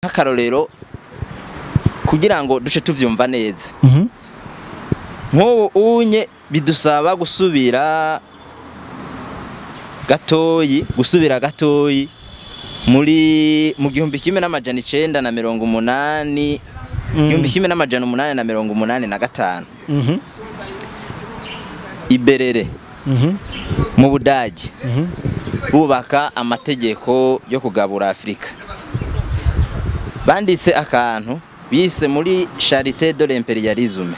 Nk'akarorero, kugira ngo duce tuvyumva neza, nk'ubu unye bidusaba gusubira gatoyi muri mu 1980, 1885, i Berlin mu Budagi, bubaka amategeko yo kugabura Afurika. Banditse akantu bise muri Charte de l'impérialisme,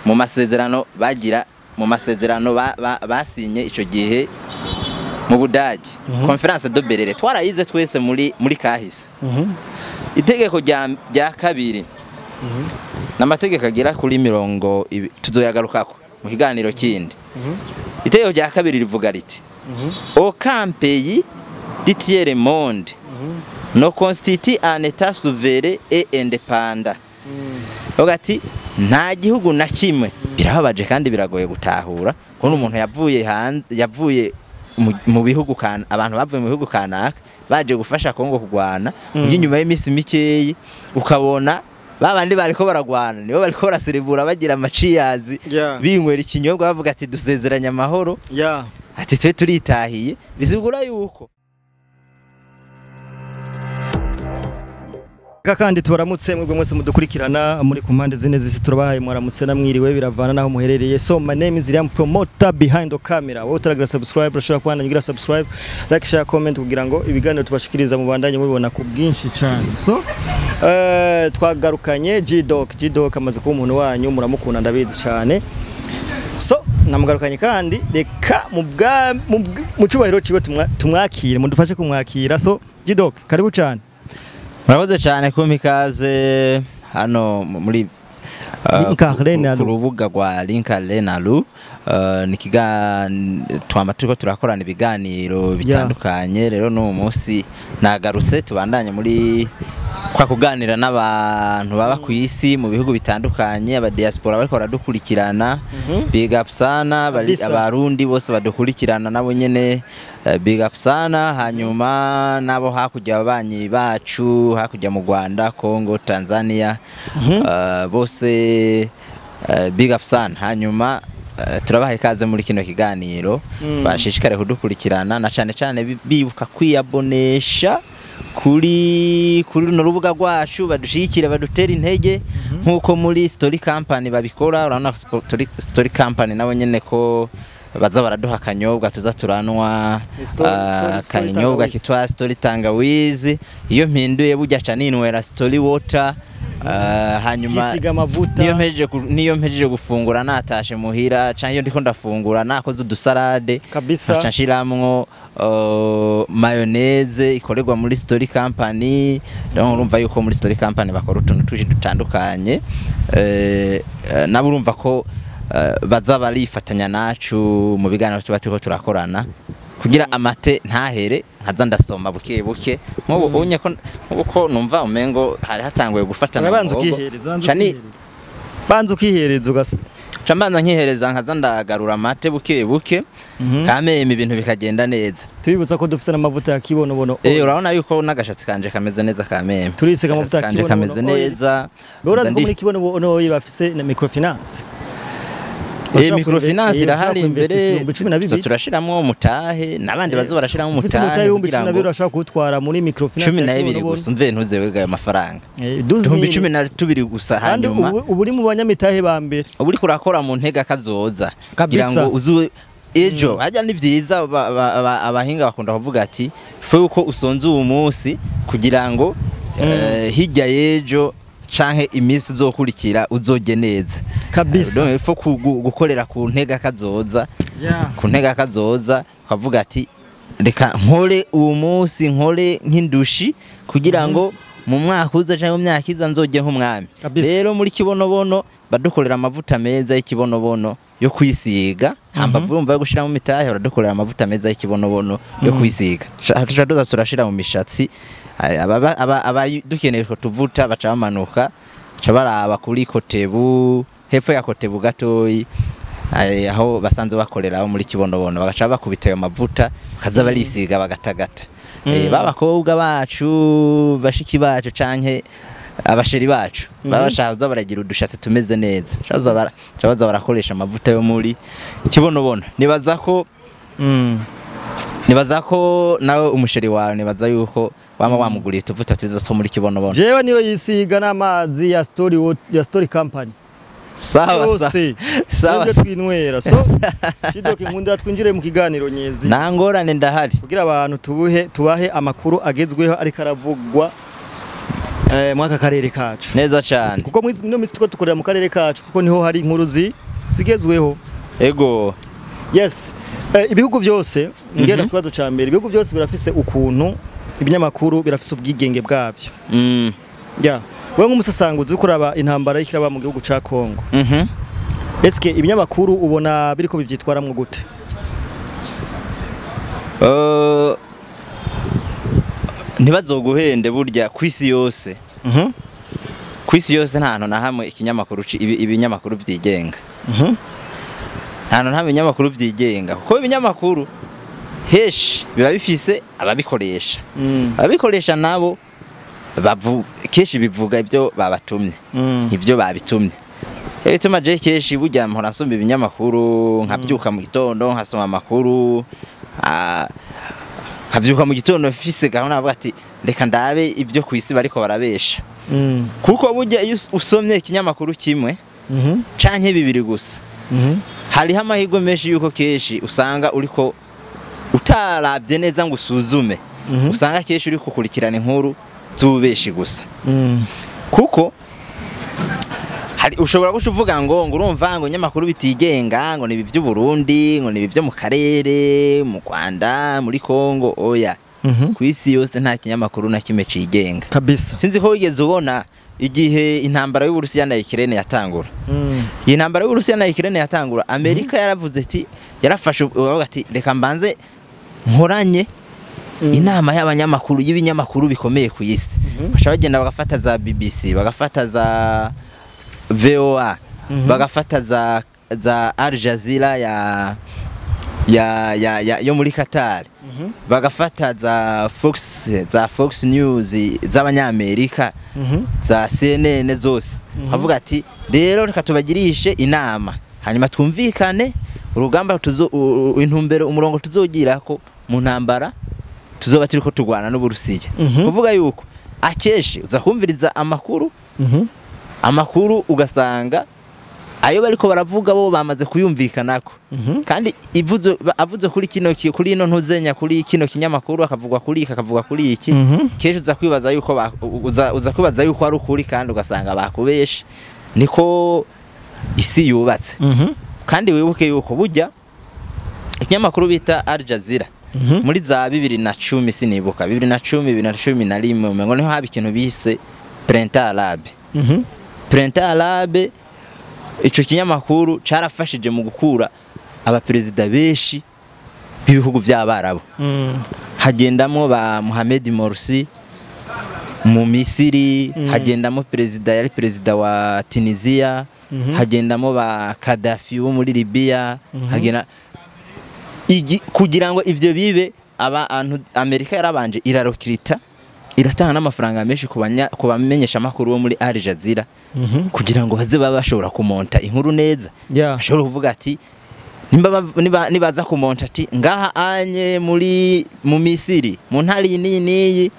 mu masezerano bagira, mu masezerano basinye ico gihe mu Budagi, Conférence de Berlin, twarayize twese muri kahise. Itegeko rya kabiri n'amategeko agera kuri 20, tuzoyagarukako mu kiganiro kindi. Itegeko rya kabiri rivuga riti: "Aucun pays du tiers monde ne constitue un état souverain et indépendant." Bavuga ati nta gihugu na kimwe. Birababaje kandi biragoye gutahura kubona umuntu yavuye hanze, yavuye mu bihugu kan abantu bavuye mu bihugu kanaka baje gufasha Kongo kugwana, inyuma y'iminsi mikeyi ukabona babandi bariko baragwana nibo bariko baraserebura, bagira amaciyazi, binywera ikinyobwa, bavuga ati dusezeranye amahoro, ati twe turitahiye. Bisigura yuko Reka kandi tubaramutse mwebwe mwese mudukurikirana muri ku mpande zine z'isi. Turabahaye mwaramutse na mwiriwe, biravana naho muherereye. So my name is Liam Promoter behind the camera. Wowe utaragira subscribe, urashobora kubandanya ugira subscribe, like, share, comment, kugira ngo ibiganiro tubashikiriza mubandanye mubibona ku bwinshi cyane. So twagarukanye G-Doc. G-Doc amaze kuba umuntu wanyu, muramukunda, ndabizi cyane. So namugarukanye kandi reka mu cubahiro ciwe tumwakire, mudufashe kumwakira. So G-Doc, karibu cyane. Murakoze cyane kumpa ikaze hano muri Link Arena ku rubuga rwa Link Arena Lu. Ni twama turiko turakorana ibiganiro bitandukanye. Rero n'uwo munsi nagarutse, tubandanye muri kwa kuganira n'abantu baba ku isi mu bihugu bitandukanye, aba diaspora bariko baradukurikirana, big up sana. Abarundi bose badukurikirana nabo nyene, big up sana. Hanyuma nabo hakurya, ababanyi bacu hakurya mu Rwanda, Congo, Tanzania, bose, big up sana. Hanyuma turabaha ikaze muri kino kiganiro. Bashishikare kudukurikirana na cane cane bibuka kwiyabonesha kuri runo rubuga rwacu, badushigikire, badutere intege nk'uko muri Story Company babikora. Urabona Story Company nabo nyene ko baza baraduha akanyobwa tuza turanwa. Story akanyobwa Tangawizi. Kitwa Story Tangawizi. Iyo mpinduye burya ca ninywera Story Water. Hanyuma Kisiga amavuta. Niyo mpejeje gufungura, natashe muhira canke iyo ndiko ndafungura nakoze udusarade, nkaca nshiramwo mayonnaise ikorerwa muri Story Company. Donc urumva yuko muri Story Company bakora utuntu twinshi dutandukanye. Nabo urumva ko baza barifatanya nacu mu biganiro tuba turiko turakorana kugira amate ntahere, nkaza ndasoma buke buke. Nk'ubu unye ko nk'ubu ko numva umengo hari hatanguye gufatana Urabanza mu muhogo. ukihereza, banza Cani ukihereza. Banza ukihereza ugasa. Ca mbanza nkihereza, nkaza ndagarura amate buke buke, kameme ibintu bikagenda neza. Tubibutsa ko dufite n'amavuta ya Kibonobono. Urabona yuko n'agashatsi kanje kameze neza kameme. Turisiga amavuta ya Agashatsi kanje Kibonobono kameze oil. neza. Urazi Nza ko muri Kibonobono oil bafise na microfinance? Microfinance irahari imbere. 12,000. So turashiramwo umutahe n'abandi bazo barashiramwo Ufise umutahe umutahe ibihumbi kugira cumi na ngo bibiri urashobora kuwutwara muri microfinance cumi ya na bibiri Kibonobono. gusa? Umve, ntuze wega ayo mafaranga. 12 ibihumbi mille. 12 gusa. Kandi Hanyuma ubu uri mu banyamitahe ba mbere. Ubu uriko urakora mu ntega kazoza kugira ngo uzu ejo hajya. Ni vyiza, abahinga bakunda kuvuga ati fe uko usonze uwu munsi kugira ngo hirya y'ejo canke iminsi izokurikira uzoge neza. Donc il faut gukorera ku ntega kazoza, ku ntega kazoza, ukavuga ati reka nkore uwo munsi, nkore nk'indushi kugira ngo mu mwaka uza cyangwa mu myaka iza nzoge nk'umwami. Rero muri Kibonobono badukorera amavuta meza y'ikibonobono yo kwisiga, hambavu urumva yo gushiramo imitahe, baradukorera amavuta meza y'ikibonobono yo kwisiga. Tuca tuza turashira mu mishatsi. Aba dukeneye utwo tuvuta baca bamanuka, baca baraba kuri Kotebu, hepfo ya Kotebu gatoyi. Aho basanzwe bakorera aho muri Kibonobono, bagaca bakubita ayo mavuta, bakaza barisiga bagatagata. Babakobwa bacu, bashiki bacu canke abasheri bacu baba bashaka kuza baragira udushatsi tumeze neza, baza barakoresha amavuta yo muri Kibonobono. Nibaza ko nibaza ko nawe umusheri wawe, nibaza yuko wama wamuguriye utuvuta twiza two muri Kibonobono. Jewe niyo yisiga n'amazi ya Story ya Story Company. Sawa sawa. Nibyo twinywera. So Chidoke, nkunda twinjire mu kiganiro nyezi. Nta ngorane, ndahari. Kugira abantu tubahe amakuru agezweho ariko aravugwa mwaka karere kacu. Neza cyane. Kuko muri ino minsi tuko dukorera mu karere kacu, kuko niho hari inkuru zigezweho. Ego. Yes. Ibihugu byose, ngenda ku kibazo ca mbere, ibihugu byose birafise ukuntu ibinyamakuru birafise ubwigenge bwavyo. Ya. Wewe nk'umusasanguzi, ukuraba intambara y'ikiraba mu gihugu ca Kongo. Eske ibinyamakuru ubona biriko bivyitwaramwo gute? Ntibazoguhende, burya kwisi yose. Kwisi yose nta hantu na hamwe ikinyamakuru ibinyamakuru vyigenga. Nta hantu na hamwe ibinyamakuru vyigenga, kuko ibinyamakuru heshi biba bifise ababikoresha. Ababikoresha nabo kenshi bivuga ibyo babatumye, ibyo babitumye. Bituma je kenshi burya mpora nsoma ibinyamakuru, nkabyuka mu gitondo nkasoma amakuru, nkabyuka mu gitondo mfise gahunda, navuga ati reka ndabe ibyo ku isi bariko barabesha. Kuko burya iyo usomye ikinyamakuru kimwe canke bibiri gusa, hariho amahirwe menshi yuko kenshi usanga uriko utarabye neza ngo usuzume, usanga kenshi uri gukurikirana inkuru z'ububeshi gusa. Kuko hari ushobora guca uvuga ngo urumva ngo nyamakuru bitigenga, ngo ni ibi by'u Burundi, ngo ni ibi byo mu karere, mu Rwanda, muri Kongo. Oya, ku isi yose nta kinyamakuru na kimwe cigenga. Kabisa. Sinzi ko wigeze ubona igihe intambara y'Uburusiya na Ukraine yatangura. Iyi ntambara y'Uburusiya na Ukraine yatangura, Amerika yaravuze ati, yarafashe bavuga ati reka mbanze nkoranye inama y'abanyamakuru, y'ibinyamakuru bikomeye ku isi. Baca bagenda bagafata za BBC, bagafata za VOA, bagafata za Al Jazeera ya yo muri Qatar, bagafata za Fox News z'abanyamerika, za CNN zose, bavuga ati rero reka tubagirishe inama, hanyuma twumvikane urugamba tuzo intumbero, umurongo tuzogira ko mu ntambara tuzoba turiko turwana n'Uburusiya. Kuvuga yuko akenshi uza kumviriza amakuru, amakuru ugasanga ayo bariko baravuga bo bamaze kuyumvikanako. Kandi ivuze avuze kuri kino kuri ino ntuzenya, kuri kino kinyamakuru, akavugwa kuri iki, akavuga kuri iki, kenshi uza kwibaza yuko uza kwibaza yuko ari ukuri, kandi ugasanga bakubeshe. Niko isi yubatse. Kandi wibuke yuko burya ikinyamakuru bita Al Jazeera, muri za 2010, sinibuka, 2010, 2011 umengo, niho haba ikintu bise Printemps Arabe. Printemps Arabe, ico kinyamakuru carafashije mu gukura abaperezida benshi b'ibihugu by'Abarabu. Hagendamwo ba Mohamed Morsi mu Misiri, hagendamo perezida yari perezida wa Tunisia, hagendamo ba Gaddafi wo muri Libya. Hagenda kugira ngo ivyo bibe, abantu Amerika yarabanje irarokirita, iratanga n'amafaranga menshi ku bamenyesha makuru bo muri Al Jazeera, kugira ngo baze baba bashobora kumonta inkuru neza. Bashobora kuvuga ati nimba nibaza kumonta ati ngaha anye muri mu Misiri, mu ntara iyi n'iyi n'iyi,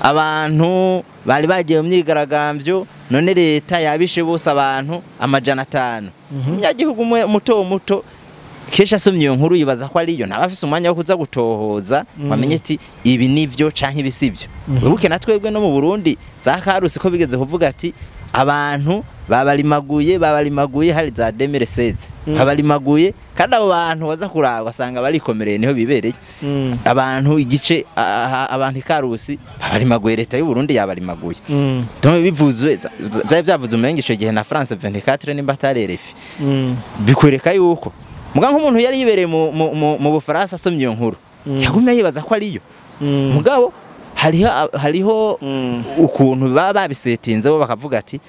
abantu bari bagiye mu myigaragambyo, none leta yabishe bose abantu 500. Umunyagihugu umwe muto muto kenshi asomye iyo nkuru yibaza ko ariyo, ntaba afise umwanya wo kuza gutohoza wamenye ati ibi nivyo canke ibi sivyo. Wibuke na twebwe no mu Burundi za Karusi ko bigeze kuvuga ati abantu babarimaguye, babarimaguye hari za 2016, babarimaguye, kandi abo bantu baza kuraba ugasanga barikomereye, niho bibereye. Abantu igice abantu ikarusi babarimaguye, leta y'u Burundi yabarimaguye. Donc bivuzwe byari byavuze umenga ico gihe na France 24, nimba atari RFI. Bikwereka yuko muga nk'umuntu yari yibereye mu Bufaransa asomye iyo nkuru, yagumye yibaza ko ariyo. Mugabo hariho ukuntu baba babisetinze, bo bakavuga ati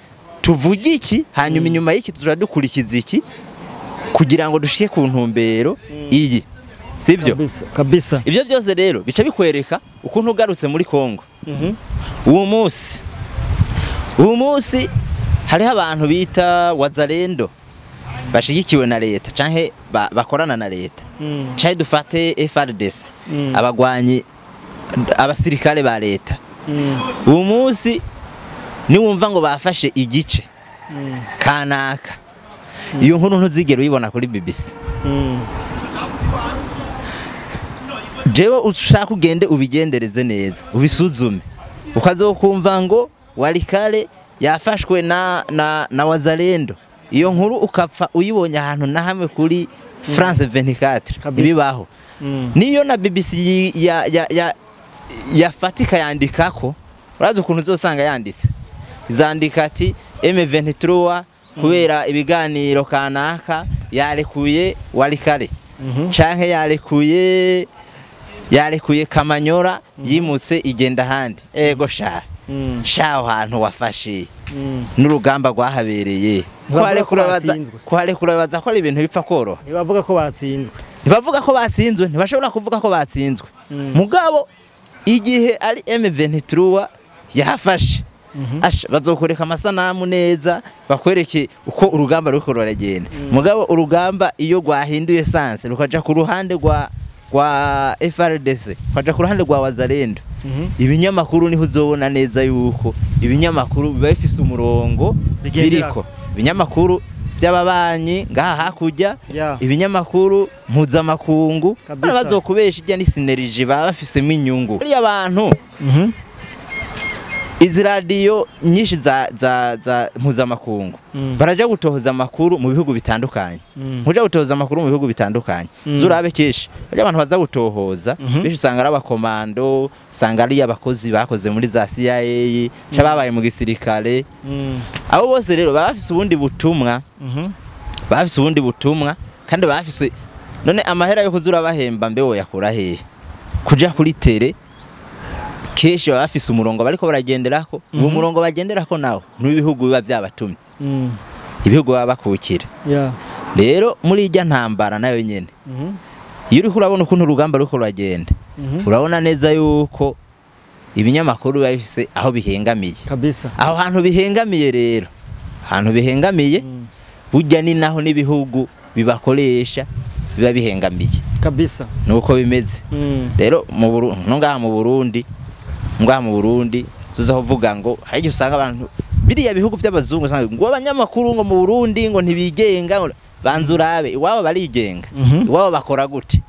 tuvuge iki, hanyuma inyuma y'iki tuja dukurikiza iki. Kugira ngo dushike ku ntumbero iyi, sivyo? Kabisa, kabisa. Ibyo byose rero bica bikwereka ukuntu ugarutse muri Kongo uwo munsi hariho abantu bita Wazalendo bashigikiwe na leta canke bakorana na leta, canke dufate FARDC, abagwanyi, abasirikare ba leta. Uwo munsi niwumva ngo bafashe igice kanaka, iyo nkuru ntuzigera uyibona kuri BBC. Jewe ushaka ugende ubigendereze neza, ubisuzume, ukazokumva ngo Walikale yafashwe na Wazalendo, iyo nkuru ukapfa uyibonye ahantu na hamwe kuri France 24. Ibibaho. Niyo na BBC ya yafatika yandikako, urazi ukuntu uzosanga yanditse, izandika ati M23 kubera ibiganiro kanaka yarekuye Walikale, canke yarekuye Kamanyora, yimutse igenda ahandi. Ego sha, sha, aho hantu wafashe n'urugamba rwahabereye. Ntibavuga ko batsinzwe. Kuharekura baza ko ari ibintu bipfa koroha. Ntibavuga ko batsinzwe. Ntibavuga ko batsinzwe, ntibashobora kuvuga ko batsinzwe. Mugabo igihe ari M23 yahafashe, asha, bazokwereka amasanamu neza, bakwereke uko urugamba ruriko ruragenda. Mugabo urugamba iyo rwahinduye sens, rukaja ku ruhande rwa FARDC, rukaja ku ruhande rwa Wazalendo, ibinyamakuru niho uzobona neza yuko ibinyamakuru biba bifise umurongo Bigenderako. biriko, ibinyamakuru by'ababanyi ngaha hakurya, ibinyamakuru mpuzamakungu. Bazokubesha, ijya ni synergie, baba bafisemo inyungu bariya bantu. Izi radiyo nyinshi za mpuzamakungu baraja gutohoza amakuru mu bihugu bitandukanye. Nkuja gutohoza amakuru mu bihugu bitandukanye, zurabe kenshi barya abantu baza gutohoza, benshi usanga ari abakomando, usanga ari abakozi bakoze muri za CIA canke babaye mu gisirikare. Abo bose rero baba bafise ubundi butumwa, baba bafise ubundi butumwa, kandi baba bafise none amahera yo kuzura bahemba, mbe woyakura hehe kuja kuri terrain? Kenshi baba bafise umurongo bariko baragenderako. Uwo murongo bagenderako nawo n'ibihugu biba byabatumye, ibihugu baba bakukira. Rero muri irya ntambara nayo nyene, iyo uriko urabona ukuntu urugamba ruriko ruragenda, urabona neza yuko ibinyamakuru biba bifise aho bihengamiye. Aho hantu bihengamiye rero, ahantu bihengamiye, burya ni naho n'ibihugu bibakoresha biba bihengamiye. Nuko bimeze. Rero mu no ngaha mu Burundi tuza kuvuga ngo hari igihe usanga abantu biriya bihugu by'abazungu usanga ngo abanyamakuru ngo mu Burundi ngo ntibigenga, ngo banza urabe iwabo barigenga. Iwabo bakora gute?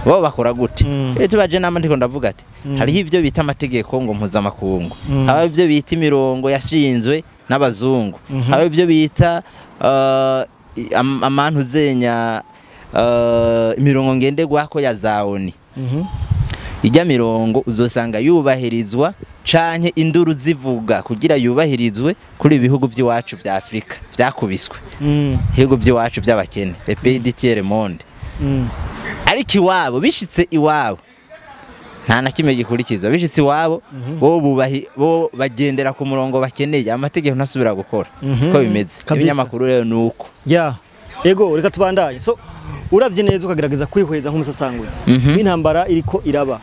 Iwabo bakora gute? Iyo tubaje nama, ndiko ndavuga ati hariho ibyo bita amategeko ngo mpuzamakungu, haba ibyo bita imirongo yashinzwe n'abazungu, haba ibyo bita amantu zenya, imirongo ngenderwako ya za ONU. Ijya mirongo uzosanga yubahirizwa canke induru zivuga kugira yubahirizwe kuri ibihugu by'iwacu vya Afrika vyakubiswe, ibihugu by'iwacu by'abakene, les pays du tiers monde. Ariko iwabo bishitse, iwabo nta na kimwe gikurikizwa. Bishitse iwabo, bo bubahi, bo bagendera ku murongo bakeneye, amategeko ntasubira gukora. Ko bimeze. Ibinyamakuru rero nuko. Ya, ego, reka tubandanye. So uravye neza, ukagerageza kwihweza nk'umusasanguzi, n'intambara iriko iraba,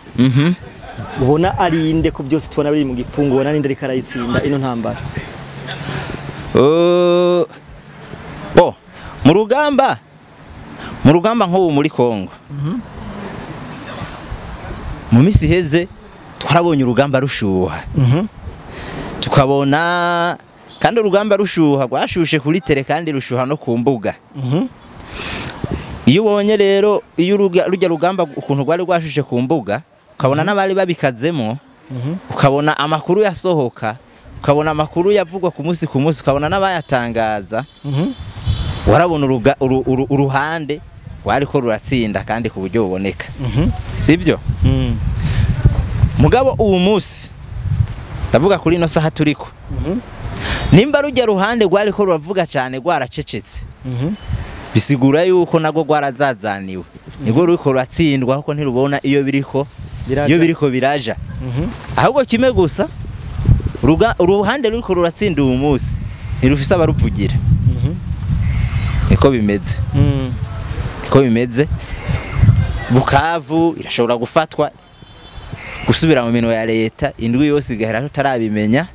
ubona ari inde, ko byose tubona biri mu gifungo, ubona ninde ariko arayitsinda ino ntambara? Bo mu rugamba nk'ubu muri Kongo, mu minsi iheze twarabonye urugamba rushuha, tukabona kandi urugamba rushuha, rwashushe kuri terrain kandi rushuha no ku mbuga. Iyo ubonye rero iyo rujya rugamba ukuntu rwari rwashushe ku mbuga, ukabona n'abari babikazemo, ukabona amakuru yasohoka, ukabona amakuru yavugwa ku munsi ku munsi, ukabona n'abayatangaza, warabona uruhande rwariko ruratsinda kandi ku buryo buboneka, sibyo? Mugabo uwu munsi, ndavuga kuri ino saha turiko, nimba rujya ruhande rwariko ruravuga cyane rwaracecetse, bisigura yuko nagwo rwarazazaniwe, nibwo ruriko ruratsindwa, kuko ntirubona iyo biriko Biraja. iyo biriko biraja. Ahubwo kimwe gusa, uruhande ruriko ruratsinda uwu munsi ntirufise abaruvugira. Niko bimeze. Niko bimeze. Bukavu irashobora gufatwa gusubira mu minwe ya leta indwi yose igahera tutarabimenya.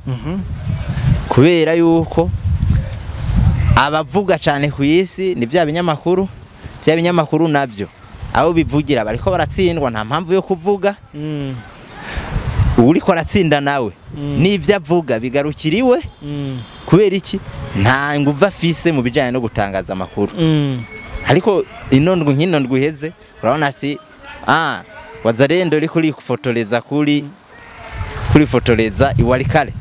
Kubera yuko abavuga cyane ku isi ni bya binyamakuru, bya binyamakuru nabyo abo bivugira bariko baratsindwa, nta mpamvu yo kuvuga. Uriko aratsinda nawe n'ivyo avuga bigarukiriwe. Kubera iki? Nta nguvu afise mu bijanye no gutangaza amakuru. Ariko inondwe nk'inondwe iheze urabona ati Wazalendo iri kuri kufotoreza kuri fotoreza iwalikale.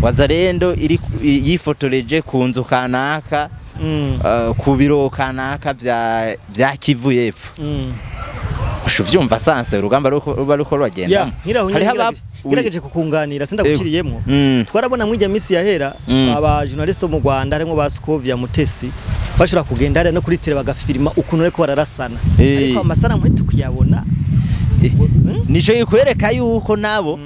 Wazalendo iri yifotoreje ku nzu kanaka, ku biro kanaka bya Kivu y'Epfo. Ushuvyumva sanse urugamba ruba ruko rwagenda. Ngirageje kukunganira sindaguciriyemo. Twarabona mwijya misi yahera aba journaliste mu Rwanda harimo ba Scovia Mutesi bashobora kugenda hariya no kuri tele bagafilma ukuntu ariko bararasana. Ariko amasana muri tukuyabona. Nico yikwereka yuko nabo,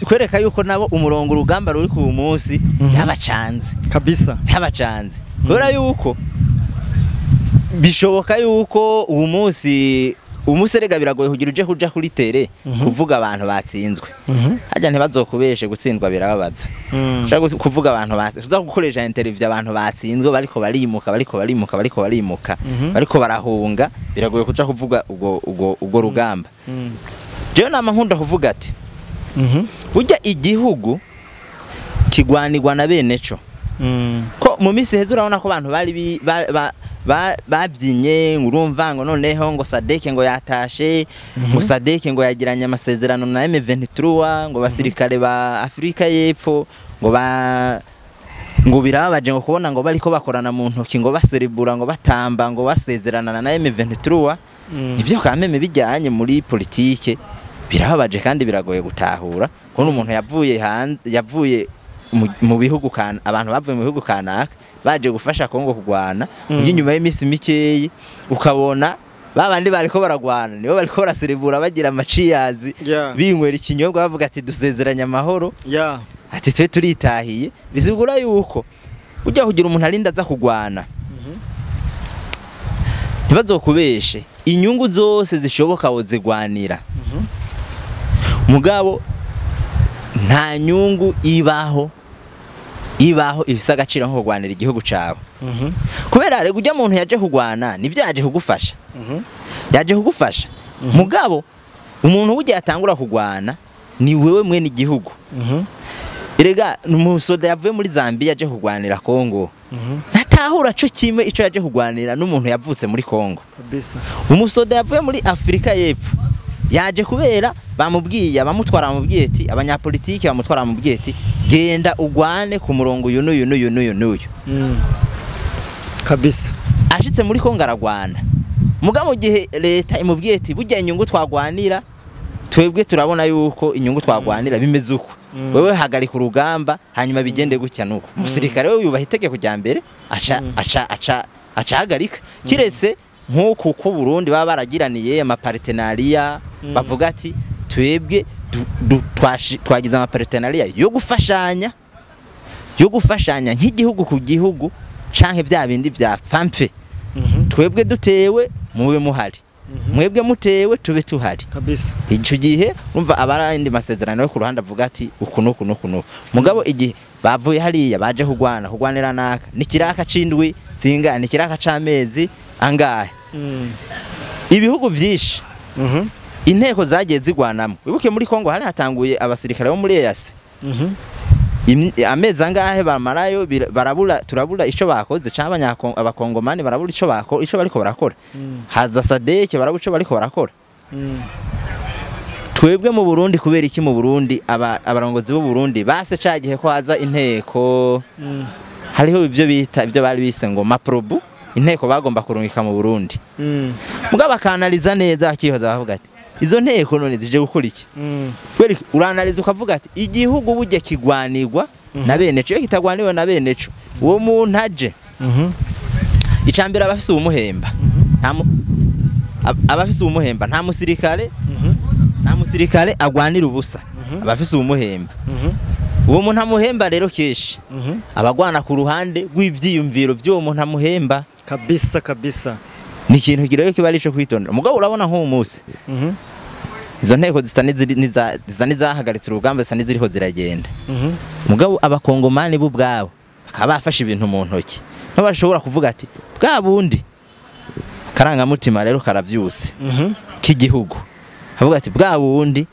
kwereka yuko nabo umurongo urugamba ruri ku munsi yabacanze. Kabisa. Yabacanze. Kubera yuko bishoboka yuko uwo munsi umuserega biragoye kugira uje kuja kuri tele kuvuga abantu batsinzwe. Hajya ntibazokubeshe gutsindwa birababaza. Ushaka kuvuga abantu batsinzwe, uza gukoresha interview abantu batsinzwe bariko barimuka, bariko barimuka, bariko barimuka, bariko barahunga, biragoye kuja kuvuga ubwo rugamba. Jewe nama nkunda kuvuga ati burya igihugu kigwanirwa na bene co. Ko mu misi heze urabona ko abantu bari babyinye urumva ngo noneho ngo Sadeke ngo yatashe, ngo Sadeke ngo yagiranye amasezerano na M23, ngo basirikare ba Afrika y'Epfo ngo ngo birababaje ngo kubona ngo bariko bakorana mu ntoki ngo baserebura ngo batamba ngo basezerana na M23. Ibyo kameme bijyanye muri politike birababaje kandi biragoye gutahura kubona umuntu yavuye hanze, yavuye mu bihugu kana abantu bavuye mu bihugu kanaka baje gufasha Kongo kugwana, inyuma y'imisi mikeyi ukabona babandi bariko baragwana nibo bariko baraserebura bagira amaciyazi binywera ikinyobwa bavuga ati dusezeranya amahoro, ati twe turitahiye. Bizigura yuko ujya kugira umuntu arinda aza kugwana ntibazokubeshe inyungu zose zishoboka wozigwanira. Mugabo nta nyungu ibaho ifise agaciro nko kugwanira igihugu cawe. Kubera rego ujya muntu yaje kugwana nivyo yaje kugufasha. Yaje kugufasha. Mugabo umuntu ujya yatangura kugwana ni wewe mwene igihugu. Erega umusoda yavuye muri Zambia yaje kugwanira Kongo. Natahura co kimwe ico yaje kugwanira n'umuntu yavutse muri Kongo. Kabisa. Umusoda yavuye muri Afrika y'Epfo yaje kubera bamubwiye abamutwara bamubwiye ati abanyapolitike bamutwara bamubwiye ati genda ugwane ku murongo uyu n'uyu n'uyu n'uyu n'uyu. Kabisa. Ashitse muri Kongo aragwana. Muga mu gihe leta imubwiye ati burya inyungu twagwanira twebwe turabona yuko inyungu twagwanira bimeze uko. Wewe hagarika urugamba hanyuma bigende gutya nuko. Umusirikare we yubaha itegeko rya mbere aca aca aca aca hagarika. Kiretse nkuko ko Burundi baba baragiraniye amapartenariat bavuga ati twebwe twagize amapartenariat yo gufashanya nk'igihugu ku gihugu canke bya bindi bya famfe. Twebwe dutewe mube muhari, mwebwe mutewe tube tuhari. Kabisa. Ico gihe urumva abarandi masezerano yo ku ruhande avuga ati uku nuku nuku nuku. Mugabo igihe bavuye hariya baje kugwana kugwanira naka ni kiraka cindwi zinga ni kiraka c'amezi angahe. Ibihugu vyinshi inteko zagiye zigwanamwe. Wibuke muri Kongo hari hatanguye abasirikare bo muri EAC. Amezi angahe bamarayo barabura turabura ico bakoze cyangwa abakongomani barabura ico bakora ico bariko barakora. Haza Sadeke barabura ico bariko barakora. Twebwe mu Burundi kubera iki mu Burundi abarongozi b'u Burundi base cagihe ko haza inteko hariho ibyo bita ibyo bari bise ngo maprobu inteko bagomba kurungika mu Burundi. Mugabo bakanaliza neza akihoza bavuga ati izo nteko none zije gukora iki? Kubera uranaliza ukavuga ati igihugu bujye kigwanirwa na bene cyo kitagwaniwe na bene cyo uwo muntu aje. Icambere abafise umuhemba. Abafise umuhemba nta musirikare nta musirikare agwanira ubusa. Abafise umuhemba. Uwo muntu amuhemba rero kenshi abagwana ku ruhande rw'ivyiyumviro by'uwo muntu amuhemba. Kabisa kabisa. Ni ikintu kirero kiba ari ico kwitondera. Mugabo urabona nk'uwo munsi izo nteko zisa n'izahagaritse urugamba, zisa n'iziriho ziragenda. Mugabo abakongomani bo ubwabo bakaba bafashe ibintu mu ntoki, ntibashobora kuvuga ati bwa bundi karangamutima rero karavyutse k'igihugu, avuga ati bwa bundi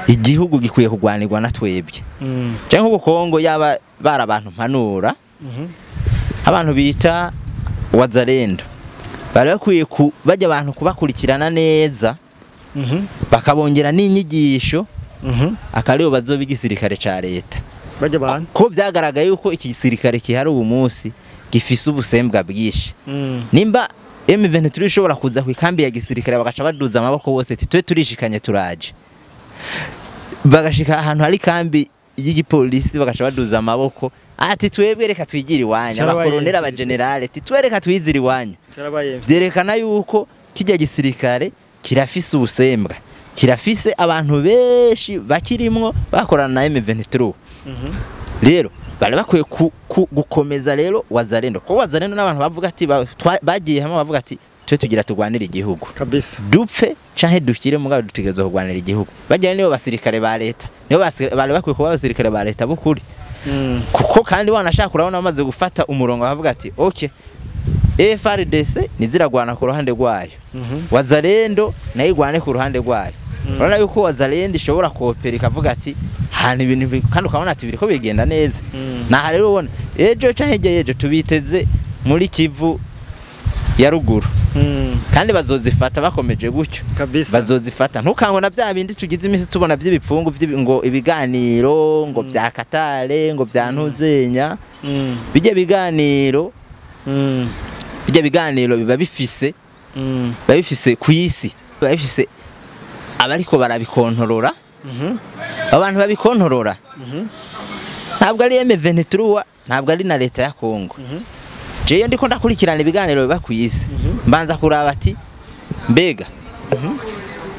igihugu gikwiye kugwanirwa na twebwe. Canke ubu Kongo yaba bari abantu mpanura, abantu bita Wazalendo bari bakwiye bajya abantu kubakurikirana neza, bakabongera n'inyigisho, akaribo bazoba igisirikare ca leta. Bajya abantu ko vyagaragaye yuko iki gisirikare kihari ubu munsi gifise ubusembwa bwinshi. Nimba M23 ishobora kuza ku ikambi ya gisirikare bagaca baduza amaboko bose ati twe turishikanye turaje, bagashika ahantu hari kambi y'igipolisi bagaca baduza amaboko ati twebwe reka twigire iwanyu, abakoronera abagenerale ati twe reka twizire iwanyu. Vyerekana yuko kijya gisirikare kirafise ubusembwa, kirafise abantu benshi bakirimwo bakorana na M23. Rero bari bakwiye gukomeza rero Wazalendo, ko Wazalendo n'abantu bavuga ati bagiye hamwe bavuga ati twe tugira tugwanira igihugu kabisa, dupfe canke dukire mugabo dutegerezwa kugwanira igihugu. Bajyanye nibo basirikare ba leta, nibo bari bakwiye kuba abasirikare ba leta bukuri. Kuko kandi wanashaka urabona bamaze gufata umurongo bavuga ati okay, FARDC niziragwana ku ruhande rwayo, Wazalendo nayo igwane ku ruhande rwayo. Urabona yuko Wazalendo ishobora koopera ikavuga ati hantu ibintu, kandi ukabona ati biriko bigenda neza. Naha rero ubona ejo canke hirya y'ejo tubiteze muri Kivu ya ruguru, kandi bazozifata bakomeje gutyo bazozifata. Ntukangona bya bindi tugize imisi tubona by'ibipfungu ngo ibiganiro ngo bya Katare ngo bya Ntuzenya, bijye biganiro bijye biganiro biba bifise biba bifise ku isi, biba bifise abariko barabikontorora. Abantu babikontorora ntabwo ari M23, ntabwo ari na leta ya Kongo. Jeyo ndiko ndakurikirana ibiganiro biba ku isi, mbanza kuraba ati mbega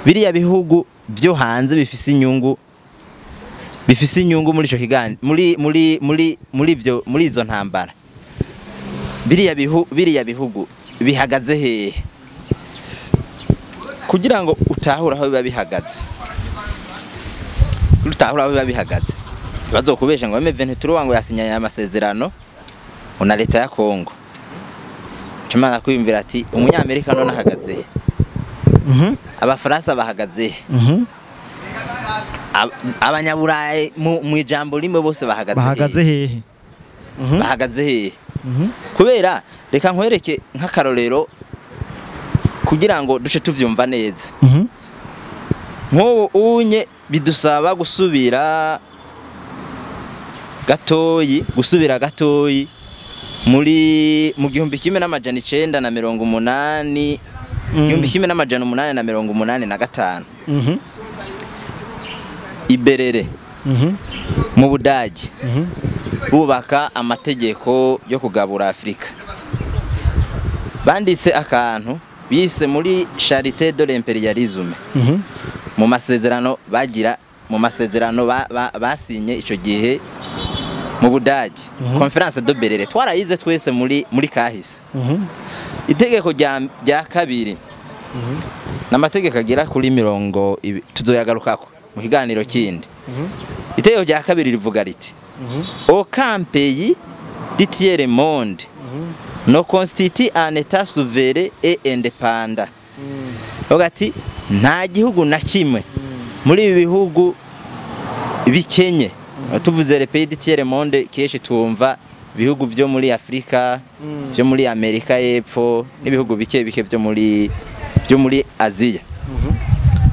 biriya bihugu byo hanze bifise inyungu, bifise inyungu muri ico kiganiro, muri muri muri muri byo muri izo ntambara, biriya bihugu bihagaze hehe? Kugira ngo utahure aho biba bihagaze, utahura aho biba bihagaze, bazokubesha ngo M23 ngo yasinyanye amasezerano na leta ya Kongo. Cimana kwiyumvira ati umunyamerika none ahagaze, abafaransa bahagaze, abanyaburayi mu ijambo rimwe bose bahagaze hehe, bahagaze hehe? Kubera reka nkwereke nk'akarorero kugira ngo duce tuvyumva neza. Nk'ubu unye bidusaba gusubira gatoyi, gusubira gatoyi muri mu 1980, 1885, Iberere mu Budage bubaka amategeko yo kugabura Afrika. Banditse akantu bise muri Charité de l'impérialisme, mu masezerano bagira, mu masezerano basinye ico gihe mu Budage, Conférence de Berlin twarayize twese muri kahise. Itegeko rya kabiri n'amategeko agera kuri 20 tuzoyagarukako mu kiganiro kindi. Itegeko rya kabiri rivuga riti aucun pays du tiers monde ne constitue un état souverain et indépendant. Ati nta gihugu na kimwe muri ibi bihugu bikenye, tuvuze les pays du tiers monde kenshi twumva ibihugu byo muri Afrika, byo muri Amerika y'Epfo n'ibihugu bike bike byo muri Aziya.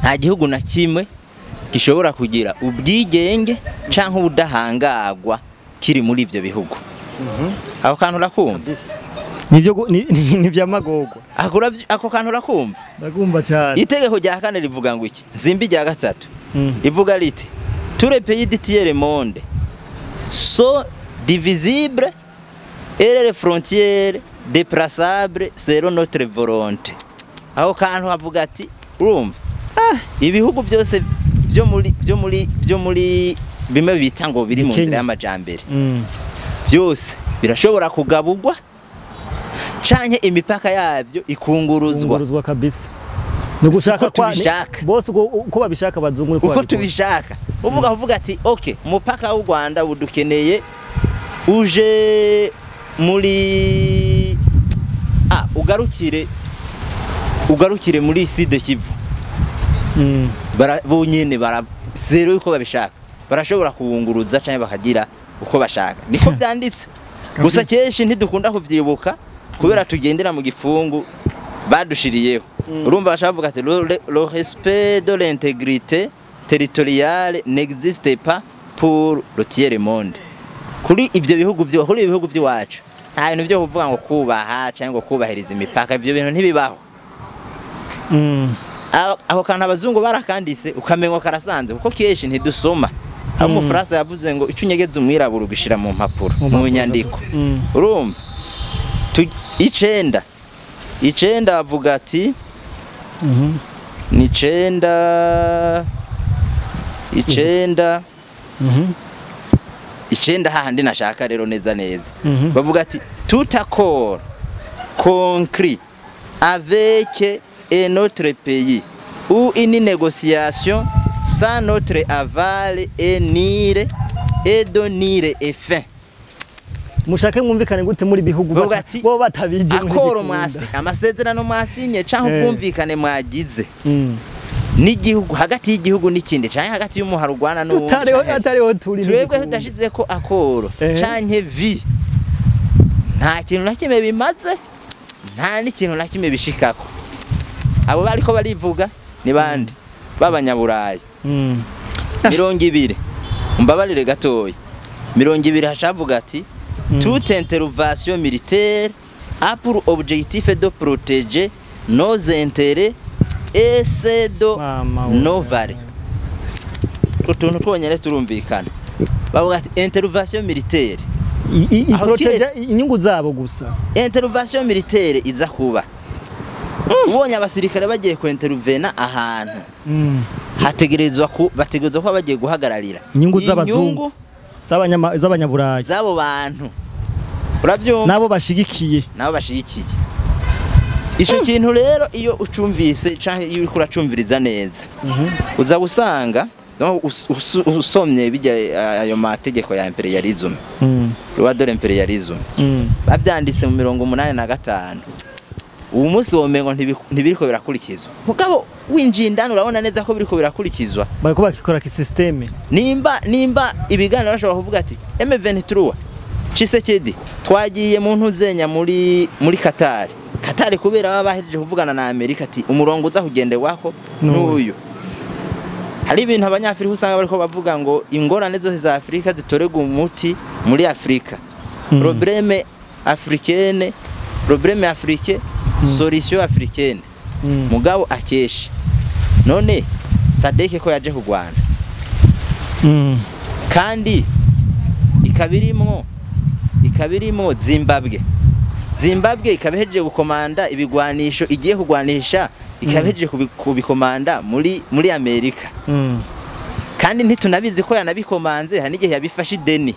Nta gihugu na kimwe gishobora kugira ubwigenge canke ubudahangagwa kiri muri ivyo bihugu. Ako kantu urakumva? Nivyo ni vya magogwa. Ako kantu urakumva? Ndakumva cyane. Itegeko rya kane rivuga ngo iki? Zimbi rya gatatu. Ivuga riti tous les pays du tiers monde sont divisibles et les frontières déplaçables selon notre volonté. Aho kantu havuga ati urumva ibihugu byose byo muri bimwe bita ngo biri mu Bikenye. nzira y'amajambere, byose birashobora kugaburwa canke imipaka yavyo ikunguruzwa. Kunguruzwa kabisa. Ni ugushaka Uko tubishaka. Bose uko babishaka abazungu niko Uko babikora. tubishaka, uvuga ati okay, umupaka w'u Rwanda udukeneye uje muri ugarukire muri Sud Kivu. Bonyene bara zero uko babishaka barashobora kuwunguruza canke bakagira uko bashaka, niko vyanditse. Gusa kenshi ntidukunda kuvyibuka kubera tugendera mu gifungu badushiriyeho. Urumva bashaka bavuga ati le respect de l'intégrité territoriale n'existe pas pour le tiers monde. Kuri ivyo bihugu byo, kuri ibi bihugu by'iwacu, nta bintu byo kuvuga ngo kubaha cyangwa ngo kubahiriza imipaka, ivyo bintu ntibibaho. Aho kantu abazungu barakanditse ukamengo karasanze, kuko kenshi ntidusoma. Aho umufaransa yavuze ngo ico unyegeza umwirabura ugishira mu mpapuro, Mu mu mpapuro. nyandiko. Urumva icenda bavuga ati ni icenda, icenda, icenda hahandi nashaka rero neza neza. Bavuga ati tout accord conclu avec un autre pays ou une négociation sans notre aval est nul et de nul effet. Mushake mwumvikane gute muri bihugu Bavuga ati, bo batabije? Accord mwasi, amasezerano mwasinye canke ubwumvikane mwagize n'igihugu, hagati y'igihugu n'ikindi, canke hagati y'umuharo urwana n'uwundi, tutariho canke atariho turi twebwe ntibikunda. tudashizeko accord canke vi, nta kintu na kimwe bimaze, nta n'ikintu na kimwe bishikako. Abo bariko barivuga ni bande? B'abanyaburayi. 20, umbabarire gatoya, 20 hashavuga ati toute intervention militaire a pour objectif de protéger nos intérêts et ceux de Mama we. nos valeurs. Utwo tuntu twonyene turumvikana. Bavuga ati intervention militaire Aho Protéger inyungu zabo gusa. Intervention militaire iza kuba, ubonye abasirikare bagiye ku intervena ahantu, hategerezwa ku bategerezwa kuba bagiye guhagararira Inyungu z'abazungu. Inyungu Z'abanyaburayi z'abo bantu, urabyumva? Nabo bashigikiye. Nabo bashigikiye ico kintu. Rero iyo ucumvise canke iyo uriko uracumviriza neza, uza gusanga donc usomye bijya ayo mategeko ya imperialism, loi de l'impérialisme, bavyanditse mu 85. Ubu munsi womengo ntibiriko birakurikizwa, mugabo winjiye indani urabona neza ko biriko birakurikizwa. Bariko bakikora ki système. Nimba ibiganiro bashobora kuvuga ati M23 Tshisekedi twagiye mu ntuzenya muri Qatar, Qatar kubera baba bahejeje kuvugana na Amerika ati umurongo uza kugenderwako N'uyu. n'uyu. Hari ibintu abanyafrika usanga bariko bavuga ngo ingorane zose za Afrika zitorerwa umuti muri Afrika, problème africaine, problème africain, solution africaine. Mugabo akesha none SADC ko yaje kurwana kandi ikaba irimwo Zimbabwe, Zimbabwe ikaba ihejeje gukomanda ibigwanisho igiye kugwanisha, ikaba ihejeje kubikomanda muri Amerika, kandi ntitunabizi ko yanabikomanze, hari n'igihe yabifashe ideni,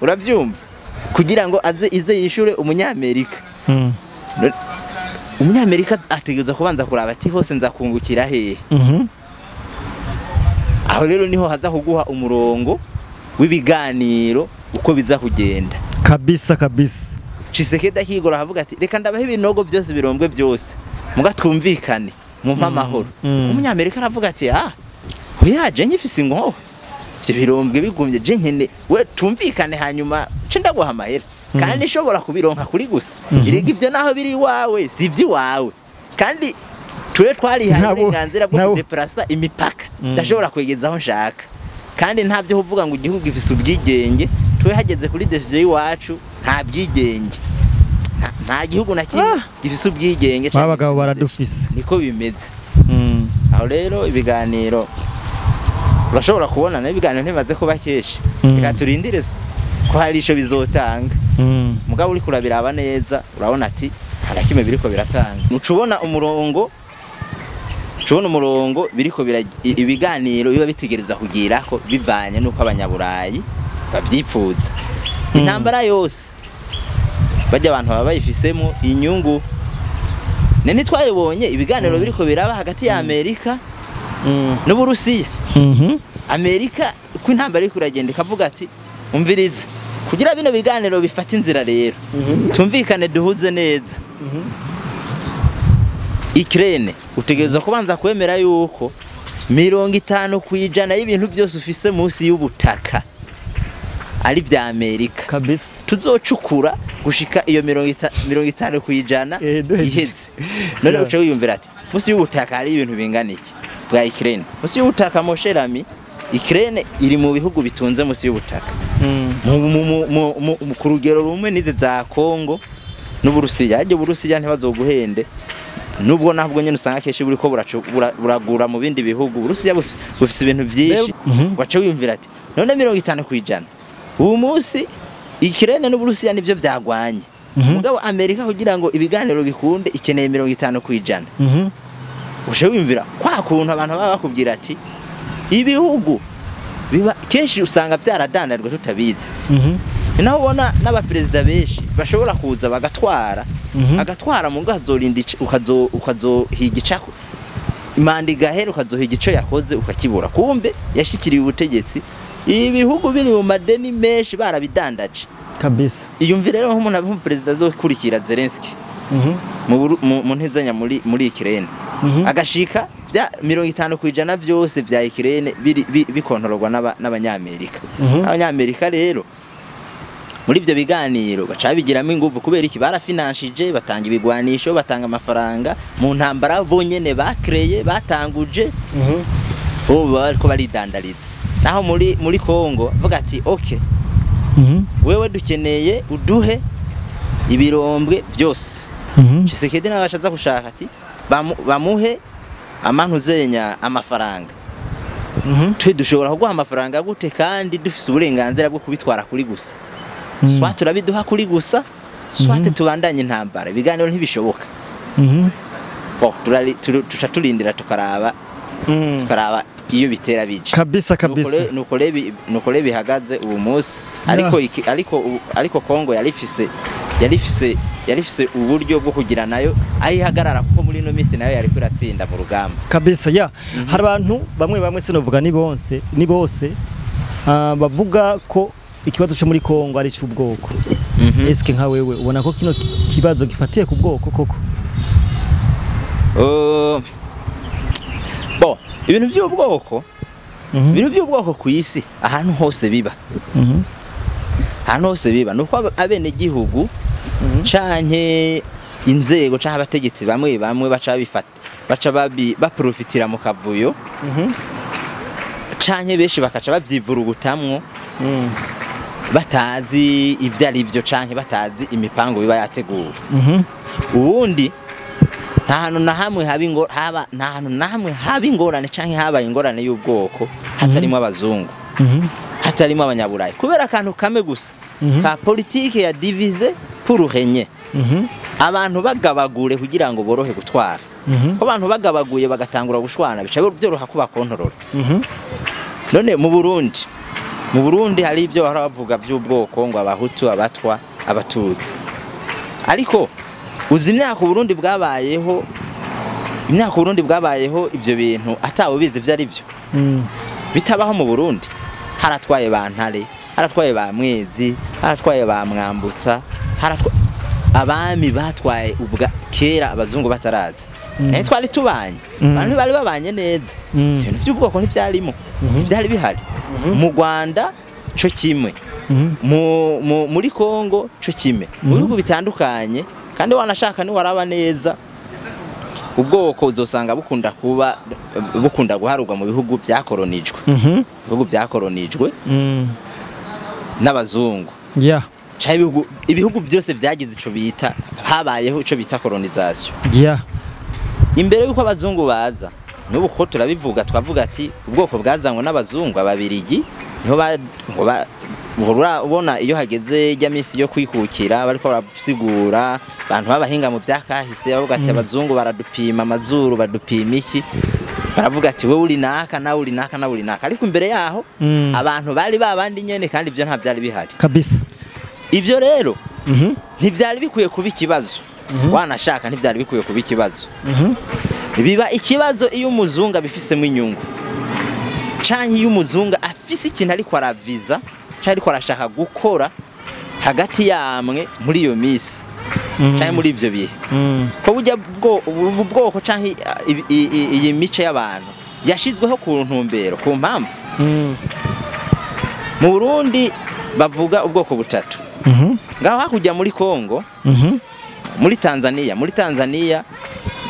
uravyumva, kugira ngo aze ize yishure umunyamerika. Umunyamerika ategerezwa kubanza kuraba ati hose nzakungukira hehe? Aho rero niho haza kuguha umurongo w'ibiganiro uko biza kugenda. Kabisa kabisa. Tshisekedi akigora avuga ati reka ndabaho ibinogo byose birombwe byose muga twumvikane mumpe amahoro. Umunyamerika aravuga ati ah oya, je nkifise inkoho, ivyo birombwe bigumye je nkene we tumvikane, hanyuma ce ndaguha amahera kandi nshobora kubironka kuri gusa. Erega ivyo naho biri iwawe si ivy'iwawe, kandi twe twarihaye uburenganzira bwo kudeplasa imipaka. Ndashobora kwegeza aho nshaka kandi nta byo kuvuga ngo igihugu gifise ubwigenge. Twe hageze kuri décision y'iwacu nta bwigenge. Nta gihugu na kimwe gifise ubwigenge canke Babagabo gifise- baradufise. Niko bimeze. Aho rero ibiganiro urashobora kubona n'ibiganiro ntibimaze kuba kenshi. Reka turindire ko hari ico bizotanga. Mugabo uriko urabiraba neza urabona ati nta na kimwe biriko biratanga. Nuca ubona umurongo, uca Ucubona umurongo biriko ibiganiro biba bitegerezwa kugirako bivanye n'uko abanyaburayi bavyipfuza. Intambara yose bajya abantu baba bayifisemo inyungu. Nene twayibonye ibiganiro biriko biraba hagati ya Amerika n'Uburusiya. Amerika ko intambara iriko iragenda ikavuga ati umviriza, kugira bino biganiro bifata inzira rero tumvikane duhuze neza. Ukraine utegerezwa kubanza kwemera yuko 50% y'ibintu byose ufise munsi y'ubutaka ari vya Amerika. Kabisa. Tuzocukura gushika iyo 50% iheze. None uce wiyumvira ati munsi y'ubutaka hari ibintu bingana iki bwa Ukraine? Munsi y'ubutaka mosherami, Ukraine iri mu bihugu bitunze munsi y'ubutaka ku rugero rumwe n'izi za Congo n'Uburusiya. Harya Uburusiya ntibazoguhende, nubwo ntabwo nyene usanga kenshi buriko buragura mu bindi bihugu. Uburusiya bufise ibintu vyinshi. Wace wiyumvira ati none 50% ubu munsi Ukraine n'Uburusiya nivyo vyagwanye. Mugabo Amerika kugira ngo ibiganiro bikunde ikeneye 50%. Uce wiyumvira kwa kuntu abantu baba bakubwira ati ibihugu biba kenshi usanga vyaradandarijwe tutabizi. Naho ubona n'abaperezida benshi bashobora kuza bagatwara, agatwara mu ngazorinda ukazohiga icako imanda igahera, ukazohiga ico yakoze ukakibura, kumbe yashikiriye ubutegetsi ibihugu biri mu madeni menshi barabidandaje. Kabisa. Iyumvire rero nk'umuntu nk'umuperezida azokurikira Zelensky mu ntezanya muri Ukraine, agashika vya 50% vyose vya Ukraine bikontororwa n'abanyamerika. Abanyamerika rero muri ivyo biganiro baca bigiramo inguvu kubera iki? Barafinanshije, batanga ibigwanisho, batanga amafaranga mu ntambara bonyene bakreye batanguje, ubu bariko baridandariza. Naho muri Congo bavuga ati okay, wewe dukeneye uduhe ibirombwe vyose. Tshisekedi nawe ashaza gushaka ati bamuhe amantuzenya amafaranga. Twe dushobora kuguha amafaranga gute kandi dufise uburenganzira bwo kubitwara kuri gusa? Soit turabiduha kuri gusa, soit tubandanye intambara. Ibiganiro ntibishoboka. Bo tuca turindira tukaraba iyo bitera bije. Kabisa kabisa. Nuko bihagaze ubu munsi. Ariko Kongo yarifise uburyo bwo kugira nayo ayihagarara, kuko muri ino minsi nayo yariko iratsinda mu rugamba. Kabisa ya. Hari abantu bamwe sinovuga ni bose bavuga ko ikibazo cyo muri Kongo ari cy'ubwoko. Eske nka wewe ubona ko kino kibazo gifatiye ku bwoko koko? Bo ibintu by'ubwoko, ibintu by'ubwoko ku isi ahantu hose biba. Ahantu hose biba nuko abene gihugu canke inzego canke abategetsi bamwe baca bifata, baca baprofitira mu kavuyo, canke beshi bakaca babyivurugutamwo batazi ivyo ari byo canke batazi imipango biba yateguwe. Ubundi nta hantu na hamwe haba ingorane canke habaye ingorane y'ubwoko hatarimo abazungu, hatarimo abanyaburayi, kubera akantu kamwe gusa ka politique ya divise pour régner. Abantu bagabagure kugira ngo borohe gutwara. Ko abantu bagabaguye bagatangura gushwana bica byoroha kuba kontorora. None mu Burundi hari ibyo bahora bavuga by'ubwoko ngo abahutu, abatwa, abatutsi. Ariko uzi imyaka Burundi bwabayeho, ibyo bintu atawe bizi ibyo ari byo. Bitabaho mu Burundi. Haratwaye ba Ntare, haratwaye ba Mwezi, haratwaye ba Mwambutsa, abami batwaye ubwa kera abazungu bataraza. Naye twari tubanye, abantu bari babanye neza. Ibintu by'ubwoko ntibyarimo, ntibyari bihari. Mu Rwanda co kimwe, muri Kongo co kimwe, mu bihugu bitandukanye. Kandi wanashaka ni waraba neza ubwoko uzosanga bukunda kuba bukunda guharurwa mu bihugu byakoronijwe. Ibihugu byakoronijwe n'abazungu. Yeah. Ibihugu byose byagize ico bita habayeho ico bita colonization. Yeah. Imbere yuko abazungu baza, n'ubu ko turabivuga twavuga ati ubwoko bwazanywe n'abazungu ababirigi niho ubona iyo hageze ijya minsi yo kwikukira bariko barasigura abantu babahinga mu byakahise bavuga ati abazungu baradupima amazuru badupima iki. Baravuga ati wewe uri naka, nawe uri naka, nawe uri naka, ariko imbere yaho abantu bari babandi nyene, kandi ibyo nta byari bihari. Kabisa. Ibyo rero ntibyari bikwiye kuba ikibazo, wanashaka ntibyari bikwiye kuba ikibazo. Biba ikibazo iyo umuzungu abifisemo inyungu, canke iyo umuzungu afise ikintu ariko araviza canke ariko arashaka gukora hagati yamwe muri iyo misi canke muri ivyo bihe, ko burya ubu bwoko canke iyi mice y'abantu yashizweho ku ntumbero, ku mpamvu. Mu Burundi bavuga ubwoko butatu. Ngaho hakurya muri Kongo, muri Tanzania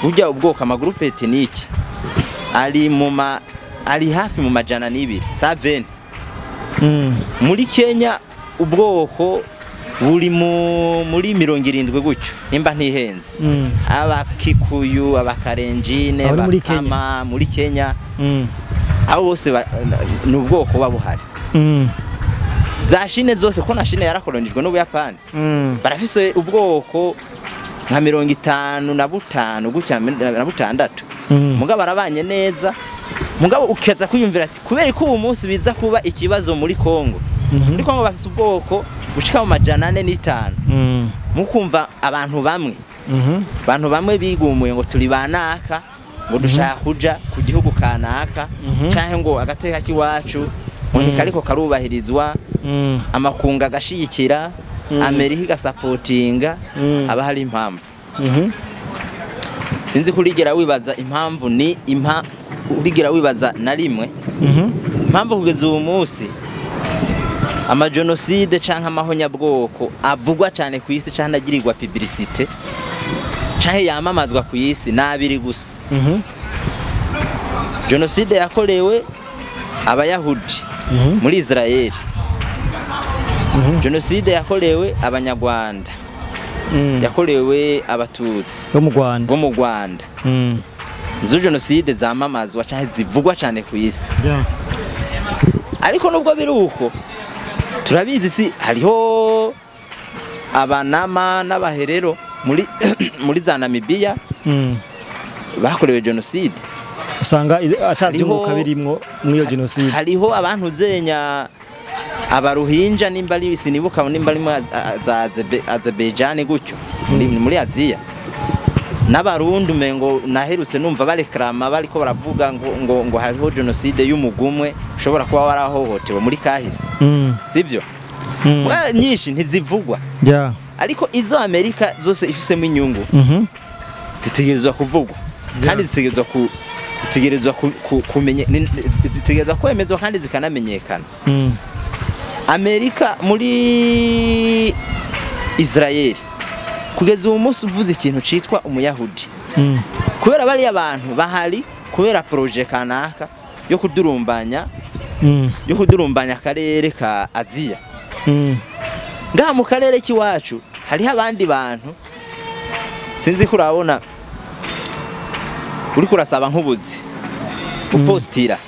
burya ubwoko, ama groupes ethniques ari hafi mu 200 7. Muri Kenya ubwoko buri muri 70 gutyo, nimba ntihenze. Abakikuyu, Abakarenjine, Aho ni muri Kenya? Bakama muri Kenya. Abo bose ni ubwoko buba buhari. Za Chine zose, ko na Chine yarakolonijwe n'Ubuyapani, barafise ubwoko nka 55 gutya na butandatu. Mugabo arabanye neza. Mugabo ukaza kwiyumvira ati kubera ko ubu munsi biza kuba ikibazo muri Kongo. Muri Kongo bafise ubwoko bushika mu 405. Mukumva abantu bamwe, abantu bamwe bigumuye ngo turi banaka, ngo dushaka kuja ku gihugu kanaka, canke ngo agateka k'iwacu ngo ntikariko karubahirizwa, amakunga agashigikira, Amerika igasapotinga, haba hari impamvu. Sinzi kurigera wibaza impamvu, ni impa urigera wibaza na rimwe impamvu kugeza ubu munsi ama génocide canke amahonyabwoko avugwa cane ku isi, canke agirirwa publicité, canke yamamazwa ku isi, n'abiri gusa: génocide yakorewe Abayahudi muri Israel, génocide yakorewe Abanyarwanda, yakorewe Abatutsi bo mu Rwanda. Bo mu Rwanda. Izo génocide zamamazwa canke zivugwa cane ku isi. Ariko nubwo biri uko, turabizi, si hariho Abanama n'Abaherero muri za Namibiya bakorewe génocide. Usanga atavyunguka birimwo mw'iyo génocide. Hariho abantu zenya Abaruhinja, nimba ari, sinibuka nimba ari muri za Azerbaijan gutyo, muri Aziya, n'Abarundi umengo naherutse numva barekrama, bariko baravuga ngo hariho génocide y'umugumwe ushobora kuba warahohotewe muri kahise. Sibyo? Nyinshi ntizivugwa. Ariko izo Amerika zose ifisemo inyungu zitegerezwa kuvugwa, kandi zitegerezwa kumenya, zitegerezwa kwemezwa kandi zikanamenyekana. Amerika muri Israel, kugeza ubu munsi uvuze ikintu citwa Umuyahudi, kubera bariya abantu bahari kubera projet kanaka yo kudurumbanya, yo kudurumbanya akarere ka Aziya. Ngaha mu karere k'iwacu hariho abandi bantu, sinzi ko urabona uriko urasaba nk'ubuzi, upostira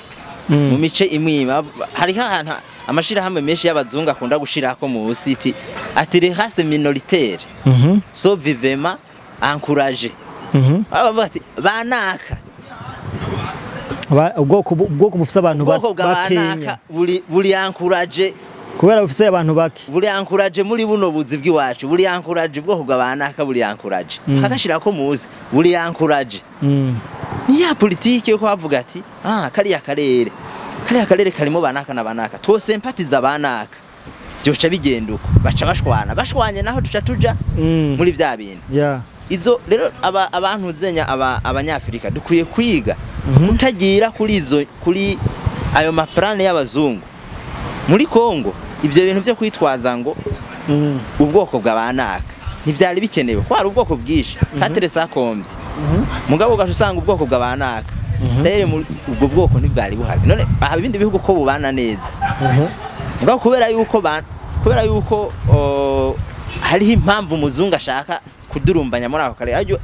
mu mice imwe imwe, hariho ahantu amashirahamwe menshi y'abazungu akunda gushirako mu siti ati "les races minoritaires sont vivement encouragées". Baba bavuga ati banaka. Ubwoko bufise abantu Ubwoko bwa bakenya. banaka buri encouragé. Kubera bufise abantu bake. Buri encouragé muri buno buzi bw'iwacu, buri encouragé, ubwoko bwa banaka buri encouragé. Akagashirako muzi buri encouragé. Ni ya politike yo kubavuga ati ah, kariya karere karimo banaka na banaka, twosempatiza banaka, vyoca bigenda uko, baca bashwana, bashwanye naho duca tuja muri vya bintu. Izo rero abantu zenya Abanyafrika dukwiye kwiga kutagira kuri izo, kuri ayo ma plans y'abazungu muri Kongo. Ivyo bintu byo kwitwaza ngo ubwoko bw'abanaka ntivyari bikenewe, ko hari ubwoko bwinshi katere sakombye. Mugabo ugaca usanga ubwoko bw'abanaka rero ubwo bwoko ntibwari buhari. None aha ibindi bihugu ko bubana neza? Mugabo kubera yuko hariho impamvu umuzungu ashaka kudurumbanya muri ako karere,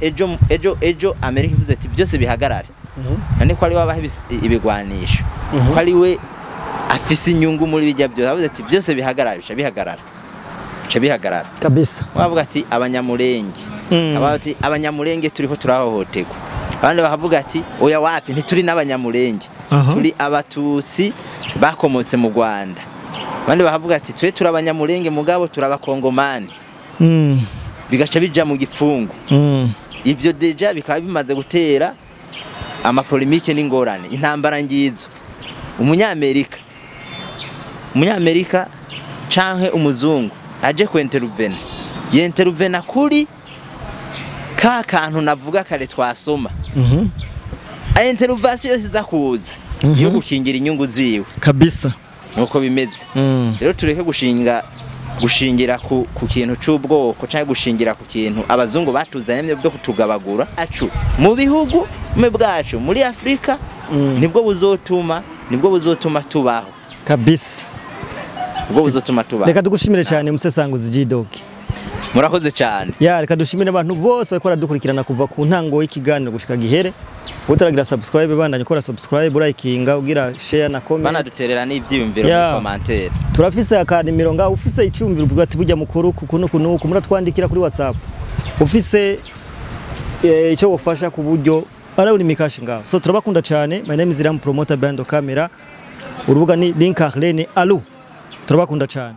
ejo Amerika ivuze ati byose bihagarare, none ko ari we abaha ibigwanisho, ko ari we afise inyungu muri bijya byose, avuze ati byose bihagarare, bica bihagarara, bica bihagarara. Kabisa. Bavuga ati Abanyamurenge, abavuga ati Abanyamurenge turiko turahohoterwa. Abandi bakavuga ati: "Oya, wapi, ntituri n'Abanyamurenge, turi Abatutsi bakomotse mu Rwanda." Abandi bakavuga ati: "Twe turi Abanyamurenge, mugabo turi Abakongomani." Bigaca bija mu gipfungu. Ibyo déjà bikaba bimaze gutera ama polémiques n'ingorane, intambara ngizo. Umunyamerika canke umuzungu aje kwenteruvena, yenteruvena kuri ka kantu navuga kare twasoma. Intervention yose iza kuza yo gukingira inyungu ziwe. Nuko bimeze. Rero tureke gushingira ku kintu c'ubwoko canke gushingira ku kintu abazungu batuzanye byo kutugabagura acu mu bihugu mwe bwacu muri Afrika. Nibwo buzotuma tubaho. Nibwo buzotuma tubaho. Reka tugushimire cyane, musesanguzi G-Dog. Murakoze cyane. Ya, reka dushimire abantu bose bariko baradukurikirana kuva ku ntango y'ikiganiro gushika gihere. Utaragira subscribe, bandanye ukora subscribe, urayikinga, ugira share na comment. Banaduterera n'ivyiyumviro muri commentaire. Turafise akanimero ngaho. Ufise icyumviro uvuga ati: "Burya mukuru kuno kuno," muratwandikira kuri WhatsApp. Ufise icyo wofasha ku buryo arabona imikashi ngaho. So turabakunda cyane. My name is Ram Promoter behind the camera. Urubuga ni Link Arlene. Alu, turabakunda cyane.